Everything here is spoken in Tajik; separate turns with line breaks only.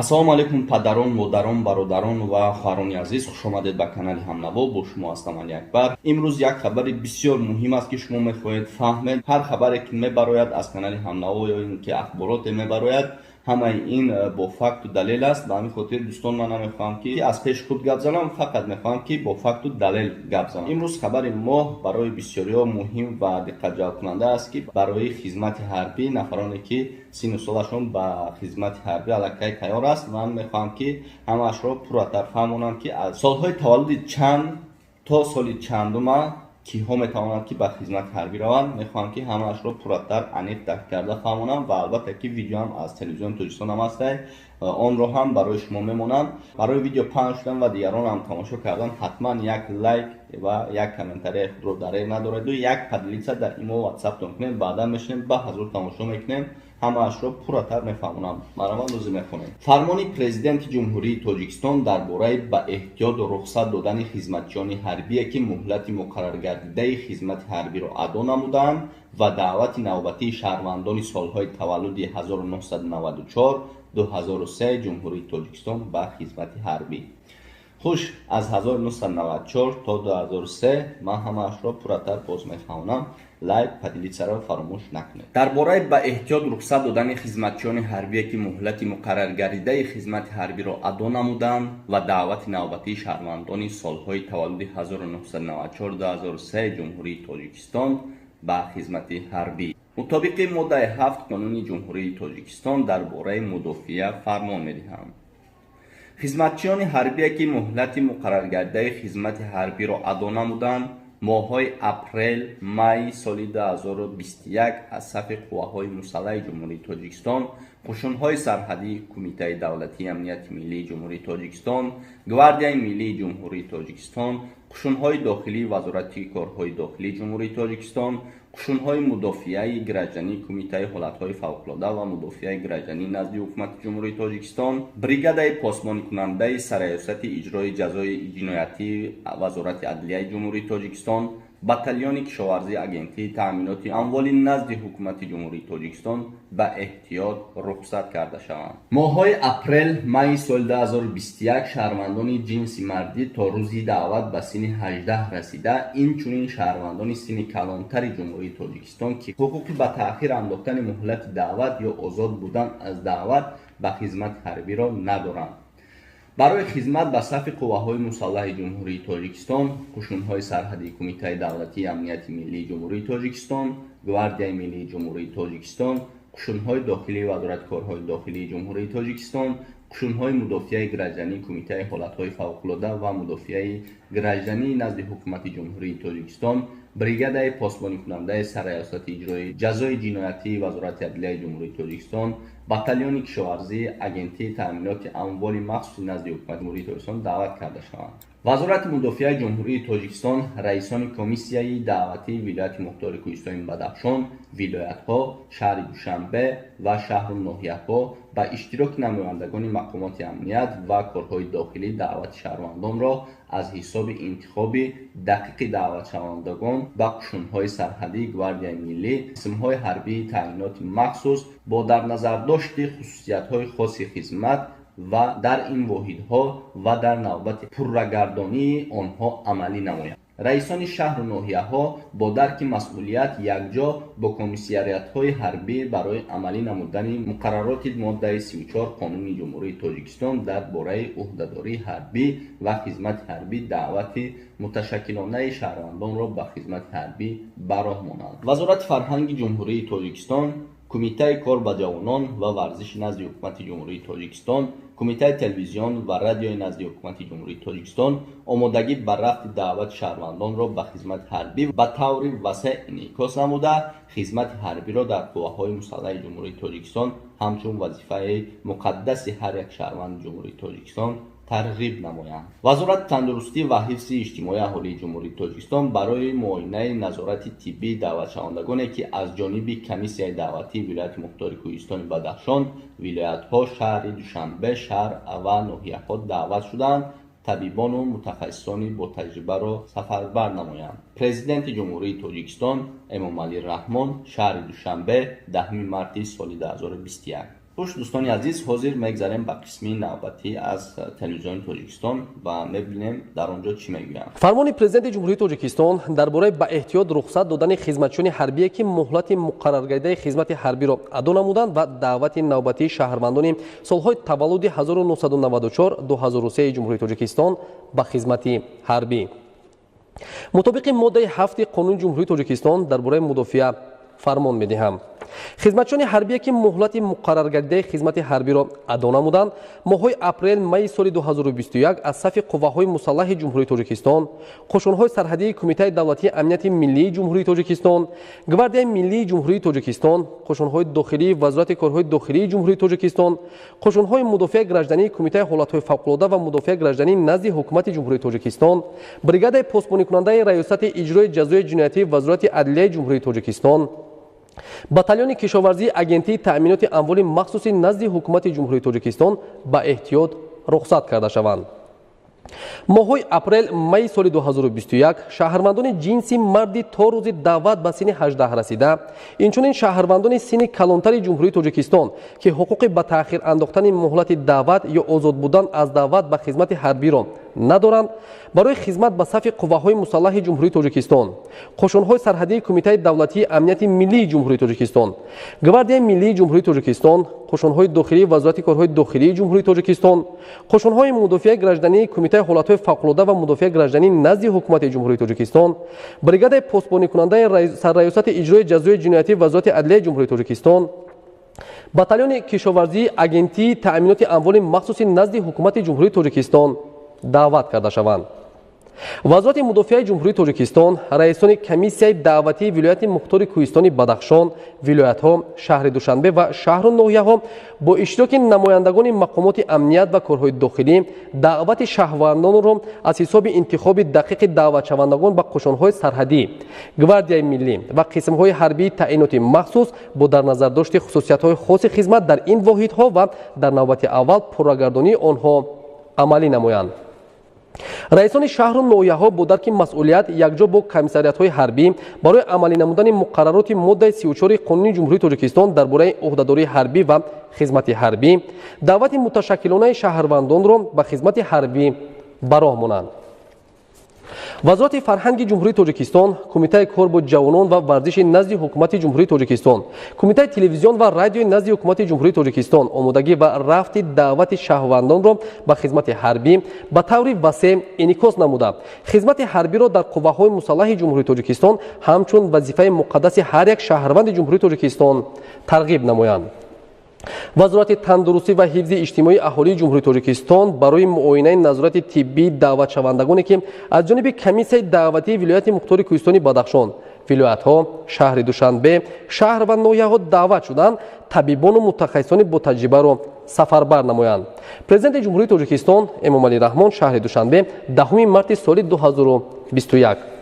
Ассалому алайкум, падарон, модарон, бародарон ва хоҳарони азиз, хушомадед ба канали Ҳамнаво. Бо шумо ҳастам Али Акбар. Имрӯз як хабари бисёр муҳим аст, ки шумо мехоҳед фаҳмед. Ҳар хабаре ки мебарояд аз канали Ҳамнаво ё ин ки ахбороте мебарояд, ҳамаи ин бо факту далел аст. Ба ҳамин хотир, дӯстон, ман намехоҳам, ки аз пеши худ гап занам, фақат мехоҳам, ки бо факту далел гап занам. Имрӯз хабари мо барои бисёриҳо муҳим ва диққатҷалбкунанда аст, ки барои хизмати ҳарбӣ нафароне, ки синну солашон ба хизмати ҳарбӣ аллакай тайёр аст, ман мехоҳам, ки ҳамаашро пурратар фаҳмонам, ки аз солҳои таваллуди чанд то соли чандума киҳо метавонанд, ки ба хизмати ҳарбӣ раванд. Мехоҳам, ки ҳамаашро пурратар, аниқ дарк карда фаҳмонам. Ва албатта, ки видеоам аз Телевизиони Тоҷикистон ҳам ҳастай, онро ҳам барои шумо мемонам. Барои видео паҳн шудан ва дигарон ҳам тамошо кардан ҳатман як лайк ва як комментарияи худро дареғ надореду як поделиться дар имо, ватсаптон кунем. Баъдан мешинем, ба ҳазур тамошо мекунем, ҳамаашро пурратар мефаҳмонам. Марҳамат, лозим мехонем. Фармони Президенти Ҷумҳурии Тоҷикистон дар бораи ба эҳтиёт рухсат додани хизматчиёни ҳарбие, ки муҳлати муқарраргардидаи хизмати ҳарбиро адо намудаанд, ва даъвати навбатии шаҳрвандони солҳои таваллуди 1994 2003 Ҷумҳурии Тоҷикистон ба хизмати ҳарбӣ. Хуш, аз 1994 то 2003 ман ҳамаашро пурратар боз мефаҳмонам. Лайк, поделиться ро фаромӯш накунед. Дар бораи ба эҳтиёт рухсат додани хизматчиёни ҳарбие, ки муҳлати муқарраргардидаи хизмати ҳарбиро адо намуданд, ва даъвати навбатии шаҳрвандони солҳои таваллуди 1994 2003 Ҷумҳурии Тоҷикистон ба хизмати ҳарбӣ мутобиқи моддаи 7 Қонуни Ҷумҳурии Тоҷикистон дар бораи мудофиа фармон медиҳам: хизматчиёни ҳарбие, ки муҳлати муқарраргардидаи хизмати ҳарбиро адо намуданд, моҳҳои апрел май соли 2021 аз сафи Қувваҳои Мусаллаҳи Ҷумҳурии Тоҷикистон, Қушунҳои Сарҳадии Кумитаи давлатии амнияти миллии Ҷумҳурии Тоҷикистон, Гвардияи миллии Ҷумҳурии Тоҷикистон, Қушунҳои дохилии Вазорати корҳои дохилии Ҷумҳурии Тоҷикистон, Қушунҳои мудофиаи граждании Кумитаи ҳолатҳои фавқулода ва мудофиаи гражданӣ назди Ҳукумати Ҷумҳурии Тоҷикистон, бригадаи посбоникунандаи Сарраёсати иҷрои ҷазои ҷиноятии Вазорати адлияи Ҷумҳурии Тоҷикистон, батальони кишоварзии Агентии таъминоти амволи назди Ҳукумати Ҷумҳурии Тоҷикистон ба эҳтиёт рухсат карда шаванд. Моҳҳои апрел майи соли 2021 шаҳрвандони ҷинси мардӣ то рӯзи даъват ба синни 18 расида, инчунин шаҳрвандони синни калонтари Ҷумҳурии Тоҷикистон, ки ҳуқуқи ба таъхир андохтани муҳлати даъват ё озод будан аз даъват ба хизмати ҳарбиро надоранд, барои хизмат ба сафи Қувваҳои Мусаллаҳи Ҷумҳурии Тоҷикистон, Қушунҳои Сарҳадии Кумитаи давлатии амнияти миллии Ҷумҳурии Тоҷикистон, Гвардияи миллии Ҷумҳурии Тоҷикистон, Қушунҳои дохилии Вазорати корҳои дохилии Ҷумҳурии Тоҷикистон, Қушунҳои мудофиаи граждании Кумитаи ҳолатҳои фавқулода ва мудофиаи граждании назди Ҳукумати Ҷумҳурии Тоҷикистон, бригадаи посбоникунандаи Сарраёсати иҷрои ҷазои ҷиноятии Вазорати адлияи Ҷумҳурии Тоҷикистон, батальони кишоварзии Агентии таъминоти амволи махсуси назди Ҳукумати Ҷумҳурии Тоҷикистон даъват карда шаванд. Вазорати мудофиаи Ҷумҳурии Тоҷикистон, раисони комиссияи даъватии Вилояти Мухтори Кӯҳистони Бадахшон, вилоятҳо, шаҳри Душанбе ва шаҳру ноҳияҳо ба иштироки намояндагони мақомоти амният ва корҳои дохилӣ даъвати шаҳрвандонро аз ҳисоби интихоби дақиқи даъватшавандагон ба Қушунҳои Сарҳадии, Гвардияи миллӣ, қисмҳои ҳарбии таъиноти махсус бо дар назардошти хусусиятҳои хоси хизмат ва дар ин воҳидҳо ва дар навбати пуррагардонии онҳо амалӣ намоянд. Раисони шаҳру ноҳияҳо бо дарки масъулият якҷо бо комиссариатҳои ҳарбӣ барои амалӣ намудани муқаррароти моддаи 34 Қонуни Ҷумҳурии Тоҷикистон дар бораи ӯҳдадории ҳарбӣ ва хизмати ҳарбӣ даъвати муташаккилонаи шаҳрвандонро ба хизмати ҳарбӣ ба роҳ монанд. Вазорати фарҳанги Ҷумҳурии Тоҷикистон, Кумитаи кор ба ҷавонон ва варзиши назди Ҳукумати Ҷумҳурии Тоҷикистон, Кумитаи телевизион ва радиои назди Ҳукумати Ҷумҳурии Тоҷикистон омодагӣ ба рафти даъвати шаҳрвандонро ба хизмати ҳарбӣ ба таври васеъ инъикос намуда, хизмати ҳарбиро дар Қувваҳои Мусаллаҳи Ҷумҳурии Тоҷикистон ҳамчун вазифаи муқаддаси ҳар як шаҳрванди Ҷумҳурии Тоҷикистон тарғиб намоянд. Вазорати тандурустӣ ва ҳифзи иҷтимоии аҳолии Ҷумҳурии Тоҷикистон барои муоинаи назорати тиббии даъватшавандагоне, ки аз ҷониби комиссияи даъватии Вилояти Мухтори Кӯҳистони Бадахшон, вилоятҳо, шаҳри Душанбе, шаҳр ва ноҳияҳо даъват шудаанд, табибону мутахассисони ботаҷрибаро сафарбар намоянд. Президенти Ҷумҳурии Тоҷикистон Эмомалӣ Раҳмон, шаҳри Душанбе, 10 марти соли 2021. Хуш, дӯстони азиз, ҳозир мегзарем ба қисми навбатӣ аз Телевизиони Тоҷикистон ва мебинем, дар он ҷо чӣ мегӯянд.
Фармони Президенти Ҷумҳурии Тоҷикистон дар бораи ба эҳтиёт рухсат додани хизматчиёни ҳарбие, ки муҳлати муқарраргардидаи хизмати ҳарбиро адо намуданд, ва даъвати навбатии шаҳрвандони солҳои таваллуди 1994, 2003 Ҷумҳурии Тоҷикистон ба хизмати ҳарбӣ. Мутобиқи моддаи 7 Қонуни Ҷумҳурии Тоҷикистон дар бораи мудофиа фармон медиҳам: хизматчиёни ҳарбие, ки муҳлати муқарраргардидаи хизмати ҳарбиро адо намуданд, моҳҳои апрел, майи соли 2021 аз сафи Қувваҳои Мусаллаҳи Ҷумҳурии Тоҷикистон, Қӯшунҳои сарҳадии Кумитаи давлатии амнияти миллии Ҷумҳурии Тоҷикистон, Гвардияи миллии Ҷумҳурии Тоҷикистон, Қӯшунҳои дохилии Вазорати корҳои дохилии Ҷумҳурии Тоҷикистон, Қӯшунҳои мудофиаи граждании Кумитаи ҳолатҳои фавқулода ва мудофиаи гражданӣ назди Ҳукумати Ҷумҳурии Тоҷикистон, бригадаи посбоникунандаи Раёсати иҷрои ҷазои ҷиноятии Вазорати адлияи Ҷумҳурии Тоҷикистон, батальони кишоварзии Агентии таъминоти амволи махсуси назди Ҳукумати Ҷумҳурии Тоҷикистон ба эҳтиёт рухсат карда шаванд. Моҳҳои апрел, майи соли 2021 шаҳрвандони ҷинси марди то рӯзи даъват ба синни 18 расида, инчунин шаҳрвандони синни калонтари Ҷумҳурии Тоҷикистон, ки ҳуқуқи ба таъхир андохтани муҳлати даъват ё озод будан аз даъват ба хизмати ҳарбиро надоранд, барои хизмат ба сафи Қувваҳои Мусаллаҳи Ҷумҳурии Тоҷикистон, Қӯшунҳои сарҳадии Кумитаи давлатии амнияти миллии Ҷумҳурии Тоҷикистон, Гвардияи миллии Ҷумҳурии Тоҷикистон, Қӯшунҳои дохилии Вазорати корҳои дохилии Ҷумҳурии Тоҷикистон, Қӯшунҳои мудофиаи граждании Кумитаи ҳолатҳои фавқулода ва мудофиаи гражданӣ назди Ҳукумати Ҷумҳурии Тоҷикистон, бригадаи посбоникунандаи Сарраёсати иҷрои ҷазои ҷиноятии Вазорати адлияи Ҷумҳурии Тоҷикистон, батальони кишоварзии Агентии таъминоти амволи махсуси назди Ҳукумати Ҷумҳурии Тоҷикистон даъват карда шаванд. Вазорати мудофиаи Ҷумҳурии Тоҷикистон, раисони комиссияи даъватии Вилояти Мухтори Кӯҳистони Бадахшон, вилоятҳо, шаҳри Душанбе ва шаҳру ноҳияҳо бо иштироки намояндагони мақомоти амният ва корҳои дохилӣ даъвати шаҳрвандонро аз ҳисоби интихоби дақиқи даъватшавандагон ба қӯшунҳои сарҳадӣ, Гвардияи миллӣ ва қисмҳои ҳарбии таъиноти махсус бо дар назардошти хусусиятҳои хоси хизмат дар ин воҳидҳо ва дар навбати аввал пуррагардонии онҳо амалӣ намоянд. Раисони шаҳру ноҳияҳо бо дарки масъулият якҷо бо комиссариятҳои ҳарбӣ барои амалӣ намудани муқаррароти моддаи 34 Қонуни Ҷумҳурии Тоҷикистон дар бораи ӯҳдадории ҳарбӣ ва хизмати ҳарбӣ даъвати муташаккилонаи шаҳрвандонро ба хизмати ҳарбӣ ба роҳ монанд. Вазорати фарҳанги Ҷумҳурии Тоҷикистон, Кумитаи кор бо ҷавонон ва варзиши назди Ҳукумати Ҷумҳурии Тоҷикистон, Кумитаи телевизион ва радиои назди Ҳукумати Ҷумҳурии Тоҷикистон омодагӣ ва рафти даъвати шаҳрвандонро ба хизмати ҳарбӣ ба таври васеъ инъикос намуда, хизмати ҳарбиро дар Қувваҳои Мусаллаҳи Ҷумҳурии Тоҷикистон ҳамчун вазифаи муқаддаси ҳар як шаҳрванди Ҷумҳурии Тоҷикистон тарғиб намоянд. Вазорати тандурустӣ ва ҳифзи иҷтимоии аҳолии Ҷумҳурии Тоҷикистон барои муоинаи назорати тиббии даъватшавандагоне, ки аз ҷониби комиссияи даъватии Вилояти Мухтори Кӯҳистони Бадахшон, вилоятҳо, шаҳри Душанбе, шаҳр ва ноҳияҳо даъват шуданд, табибону мутахассисони ботаҷрибаро сафарбар намоянд. Президенти Ҷумҳурии Тоҷикистон Эмомалӣ Раҳмон, шаҳри Душанбе, 10 марти соли 2021.